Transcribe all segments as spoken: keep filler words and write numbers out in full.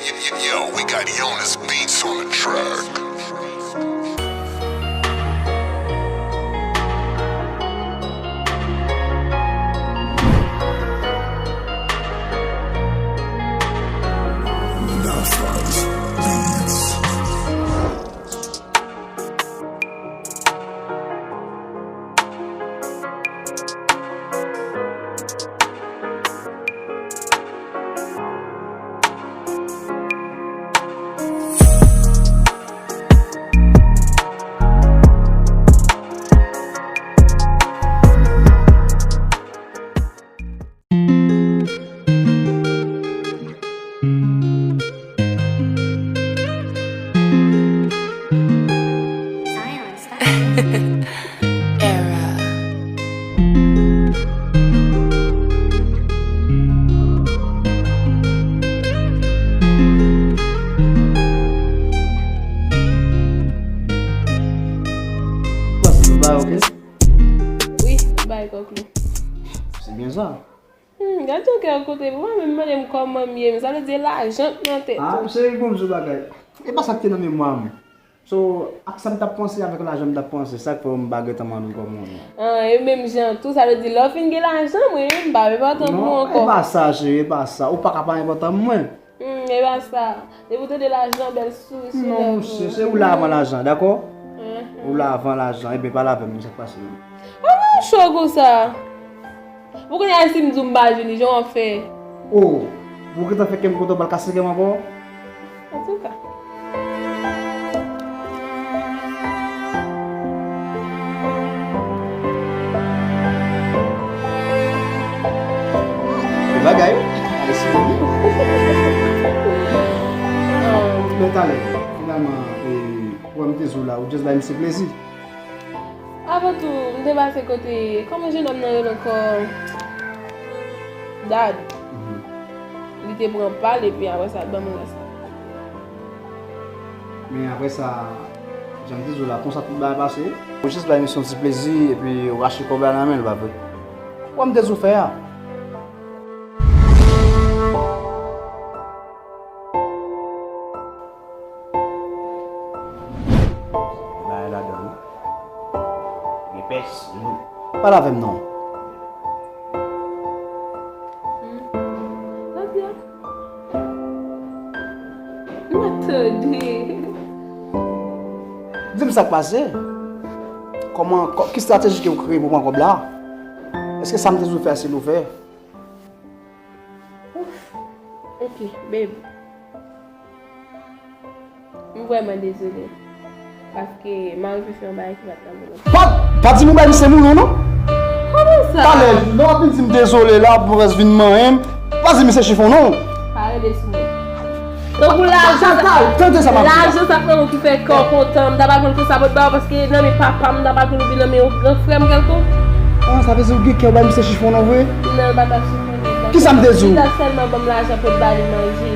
Yo, we got Jonas Beats on the track. Era. Pase tout bagay, ok? Wi, tout bagay kòk li. Se byen sa. Hmm, gad yon kè kote, mwen menm mande m kòman m ye, men sa vle di lajan k nan tèt ou. Ah, cheri, bon, m di w bagay. E pa sa k te nan memwa m. So, ak sa m t ap panse, avèk lajan m t ap panse, sa k fè m pa gentan mande w kòman w ye. Ah, e menm jan tou, sa vle di lè w fin gen lajan, mwen menm m pa enpòtan pou ou ankò. Non, e pa sa, cheri, e pa sa. Ou pa ka pa enpòtan pou mwen. Hmm, e pa sa. Depi w tande lajan, bèl souri sou lèv ou. Non, monchè, se ou la avan lajan, dakò? Mhm. Ou la avan lajan, ebyen pale avè m, sa k pase menm? Kòman w cho konsa? Pou kounye a, si m di w m pa jwenn li, jan w ap fè? Oh, pou w gentan fè kè m kontan, w pral kase kè m ankò? Antouka. Bèl bagay, wi. Mèsi. Men talè, finalman, e, wè m te di w la, ou just bay misye plezi. Avan tou, m te pase kote, kòman jennonm nan rele ankò? Dad. Mhm. Li te pran pa l, epi apre sa, l ban m rès la. Men apre sa, jan m te di w la, konsa tout bagay pase. Ou jis bay misye yon ti plezi, epi ou rache kòb la nan men l, pa vre? Wè m te di w fè a. Gen bagay ladan, wi. Gen pès. Pale avè m non. Hmm. Nadia. M ap tande. Di m sa k pase. Kòman, kò-, ki estrateji ke w kreye pou pran kòb la? Èske sa m te di w fè a se l ou fè? Ouf. Ok, babe. M vrèman dezole. Paske m arive fè yon bagay ki pa t nan volonte. Pa, pa di m ou bay misye moulon, non. Kòman sa? Talè, lè w ap vin di m dezole la, pou rès vin manyen m, pa di misye chifon, non. Pa rele sou mwen. Tankou lajan sa, tande sa m ap di la. Lajan sa k nan men w ki fè kè w kontan. M ta pral pran l konsa pou t ba w, paske nan men papa m, m ta pral pran l oubyen nan men yon gran frè m kèlkonk. Ah, sa vle di ou gen kè w bay misye chifon, non, vre? Non, l pa t ap chifon. Kisa m te di w? Li ta sèlman ban m lajan pou l ba li manje.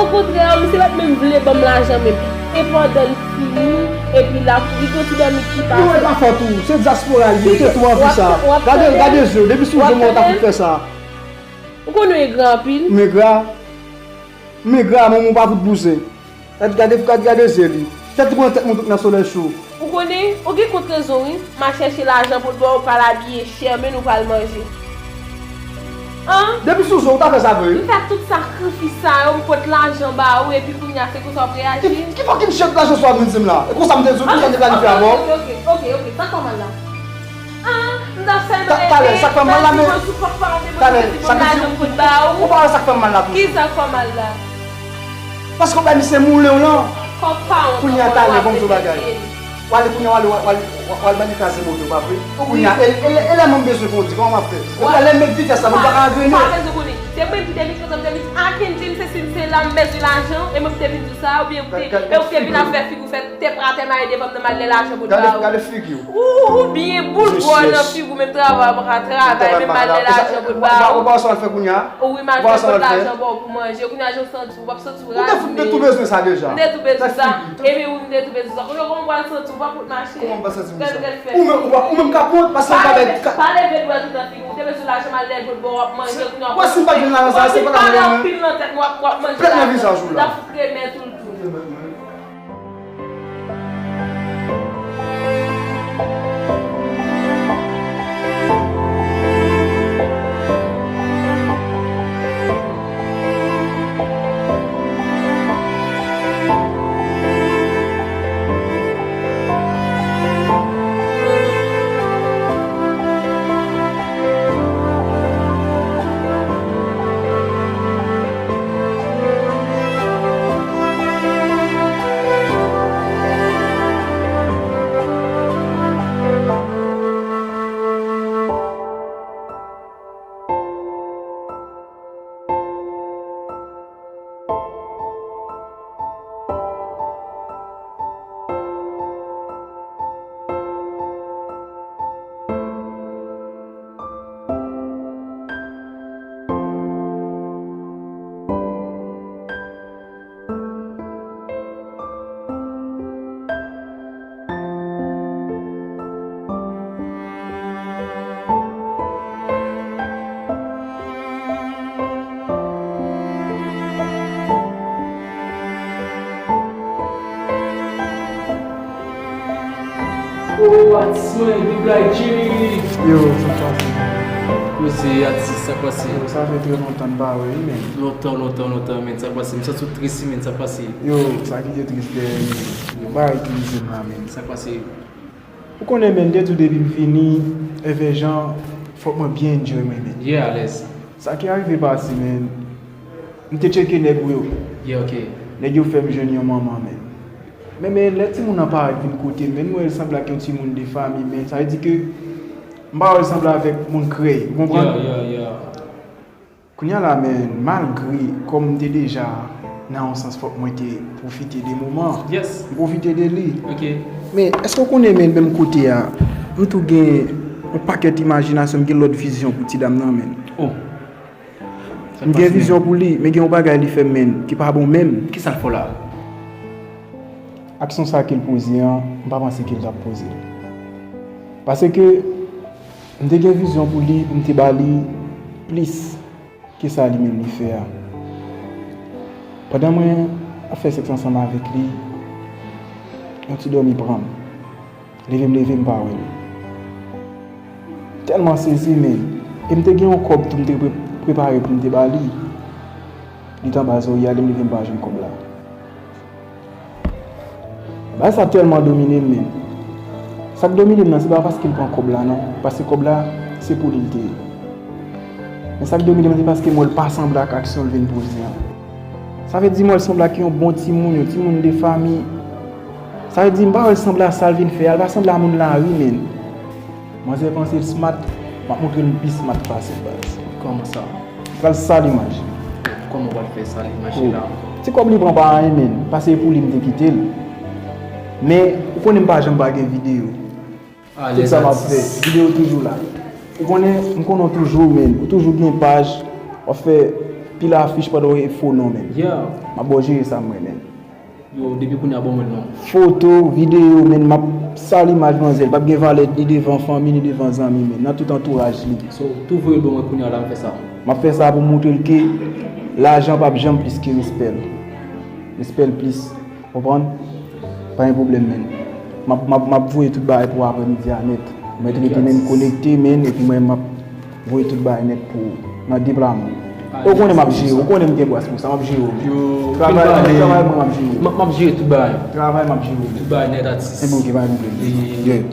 Okontrè, misye pa t menm vle ban m lajan menm. E pandan l fini, epi l ap, li gon ti dòmi ki pase. Non, e pa fòt ou. Se dyaspora l ye, ou te tou anvi sa. Gade, gade je w, depi sou je mwen ou ta fout fè sa. Ou konnen w engra anpil. M engra? M engra, manman w pa fout bouzen. Gad, gade, gad, gade zye li. Tèt li pran tèt mouton k nan solèy cho. Ou konnen, ou gen kont rezon wi. M a chèche lajan pou l ba w, ou pral abiye chè, men nou pral manje. An? Depi sou zo, ou ta fè sa vre wi. M fè tout sakrifis sa yo, m pot lajan ba ou, epi kounye a se konsa w ap reyaji? Ki, ki fucking shit lajan sa w ap vin di m la? E konsa m te di w, konsa m te planifye avè w? Ok, ok, ok, ok, ok, sa k fè w mal la? Ah, m ta sèlman ta-, talè, sa k fè m mal la, men, talè, sa k fè m mal la tou. Kisa k fè w mal la? Paske w bay misye moulen w lan. Kòb pa w. Kounye a talè, bon, m di w bagay. W ale kounye a, w ale, w ale, w ale ban li kraze moto, pa vre? Kounye a, e, e, e lè mwen bezwen kondi, kòman m ap fè? Epi lè m met vitès la, mwen pa ka angrene. Ou pa bezwen konnen. Se mwen ki te vin kontan, m te vin akendim, se si m se la, m bezwen lajan, e mwen ki te vin di w sa, oubyen ou te, e ou te vin ap fè figi w fè tèp atè maye devan m nan m al lè lajan pou l ba ou. Gade figi w. Ou, ou byen boul bò nan figi w, menm travay ou pa ka travay, menm al lè lajan pou l ba ou. Ou pa wè sa w al fè kounye a? Wi, m al fè pot lajan ba w pou manje. Kounye a jan w santi w, w ap santi w razi. Ou te fout de tou bezwen sa deja. M te tou bezwen sa. Ebyen wi, m te tou bezwen sa. Kounye a kòman w pral santi w, w pa pot mache. Kòman m pral santi m sa? Ou menm, ou pa, ou menm ka pot, paske w pa bay ka. Pa leve dwèt ou nan figi w. Ou te bezwen lajan, m al lè l pou l ba w, w ap manje, kounye a w ap Sa, se pa pale anpil nan tèt mwen, w ap, w ap manje la. Pèt nan vizaj ou la. L ap fout renmen tou l tou. Oh, atis mwen, Big Black Jimmy. Yo, sa k pase? Koze, atis, sa k pase? Yo, sa fè trè lontan n pa wè, wi, men. Lontan, lontan, lontan, men, sa k pase? M santi w tris, men, sa k pase? Yo, sa ki te tris dèyè, men. Yo, bagay ki rive m la, men. Sa k pase? Ou konnen, men, de tou depi m vini, Evè Jan, fòk mwen byen enjoy mwen, men. Yeah, alèz. Sa ki arive pase, men, m te tcheke nèg ou yo. Yeah, ok. Nèg yo fè m jwenn yon manman, men. Men, men, lè timoun nan parèt vin kote m, men, m wè l sanble ak yon timoun de fanmi, men. Sa vle di ke m pa wè l sanble avèk moun krèy, ou konprann? Yeah, yeah, yeah. Kounye a la, men, malgre kòm m te deja nan yon sans, fòk mwen te pwofite de moman an. Yes. M pwofite de li. Ok. Men, èske w konnen, men, menm kote a, m tou gen yon pakèt imajinasyon, m gen lòt vizyon pou ti dam nan, men. Oh. M gen vizyon pou li, men gen yon bagay li fè m, men, ki pa bon menm. Kisa l fè w la? Aksyon sa ke l poze an, m pa panse ke l t ap poze l. Paske m te gen vizyon pou li, pou m te ba li plis ke sa li menm li fè a. Pandan mwen ap fè sèks ansanm avèk li, yon ti dòmi pran m. Leve m leve, m pa wè l. Tèlman sezi, men. E m te gen yon kòb tou m te pre-, prepare pou m te ba li. Li t anba zòrye a, lè m leve, m pa jwenn kòb la. Bagay sa tèlman domine m, men. Sa k domine m nan, se pa paske l pran kòb la, non. Paske kòb la, se pou li l te ye. Men sa k domine m, se paske m wè l pa sanble ak aksyon l vin poze an. Sa vle di m wè l sanble ak yon bon timoun, yon timoun de fanmi. Sa vle di m pa wè l sanble a sa l vin fè a, l pa sanble a moun lari, men. Manzè panse l smart, m ap montre l m pi smart pase l, baz. Kòman sa? Pral sal imaj. Kòman w pral fè sal imaj la? Ti kòb li pran pa anyen, men. Paske pou li m te kite l. Men, ou konnen m pa janm pa gen videyo. Tout sa m ap fè, videyo toujou la. Ou konnen, m konnen w toujou, men. Ou toujou gen paj, w ap fè pil afich pandan w gen fo non, men. Yeah. M ap ba w jere sa m renmen. Yo, depi kounye a, ban mwen l non. Foto, videyo, men m ap sal imaj manzè. L p ap gen valè ni devan fanmi, ni devan zanmi, men nan tout antouraj li. So, tou voye l ban mwen kounye a la, m fè sa. M ap fè sa pou montre l ke lajan p ap janm plis ke respè l. Respè l plis, konprann? Pa gen pwoblèm, men. M ap, m ap, m ap voye tout bagay pou aprèmidi a nèt. Mwen rete, men, konekte, men, epi mwen, m ap voye tout bagay nèt pou ou nan deplwaman. Ou konnen m ap jere, ou konnen m gen bras pou sa, m ap jere w. Yo, travay, travay mwen, m ap jere w. M ap, m ap jere tout bagay. Travay, m ap jere w. Tout bagay nèt, atis. Enben, ok, pa gen pwoblèm. Yeah.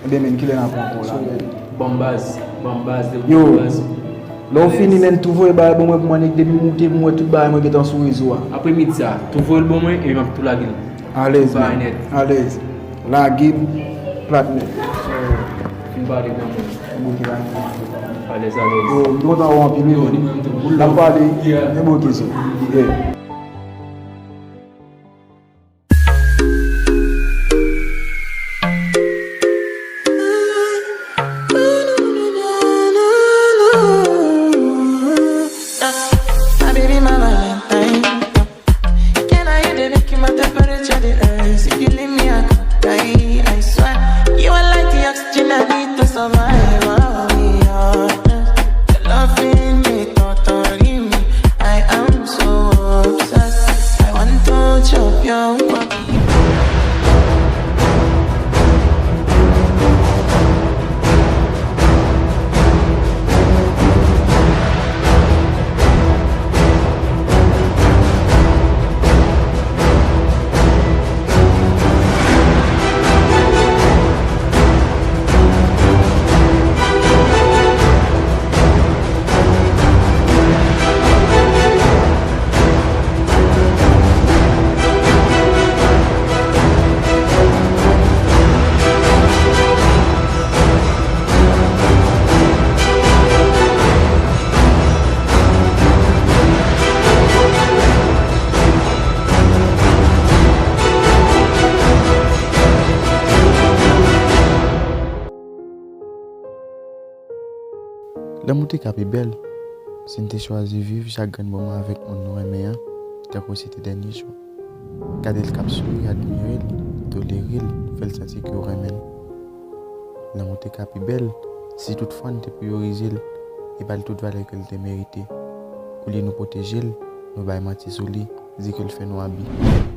Enben, men, kilè n ap wè ankò la, men? Ban m baz, ban m baz, ban m baz. Yo, lè w fini, men, tou voye bagay ban mwen pou mwen, nèg, depi m moute, m wè tout bagay mwen gentan sou rezo a. Aprèmidi a, tou voye l ban mwen, epi m ap tou lage l. Alèz, men. Alèz. Lage m plat nèt. Fin pale nan mwen. Bon, ki pa gen pwoblèm. Alèz, alèz. Yo, m kontan wè w anpil, wi, men. Yo, li menm tou. N ap pale. Yeah. Men bon, ki sou. Yeah. My baby, my Valentine. Can I hear the make my temperature the rise? If you leave me, I could die. I swear, you are like the oxygen I need to survive. Oh, yeah. Your loving me, totally. Lanmou te ka pi bèl si n te chwazi viv chak grenn moman avèk moun nou renmen an, tankou se te dènye jou. Gade l k ap souri, admire l, tolere l, fè l santi ke w renmen l. Lanmou te ka pi bèl si toutfwa n te priyorize l e ba l tout valè ke l te merite. Olye nou pwoteje l, nou bay manti sou li, di ke l fè nou abi.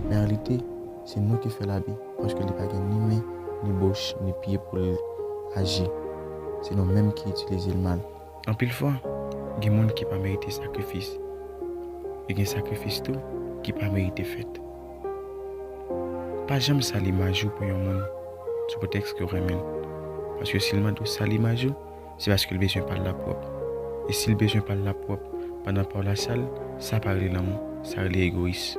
Men an reyalite, se nou ki fè l abi, paske li pa gen ni men, ni bouch, ni pye pou l aji. Se nou menm ki itilize l mal. Anpil fwa, gen moun ki pa merite sakrifis. E gen sakrifis tou ki pa merite fèt. Pa janm sal imaj ou pou yon moun sou pretèks ke w renmen l. Paske si l mande w sal imaj ou, se paske l bezwen pa l la pwòp. E si l bezwen pa l la pwòp pandan pa w la sal, sa pa rele lanmou, sa rele egoyis.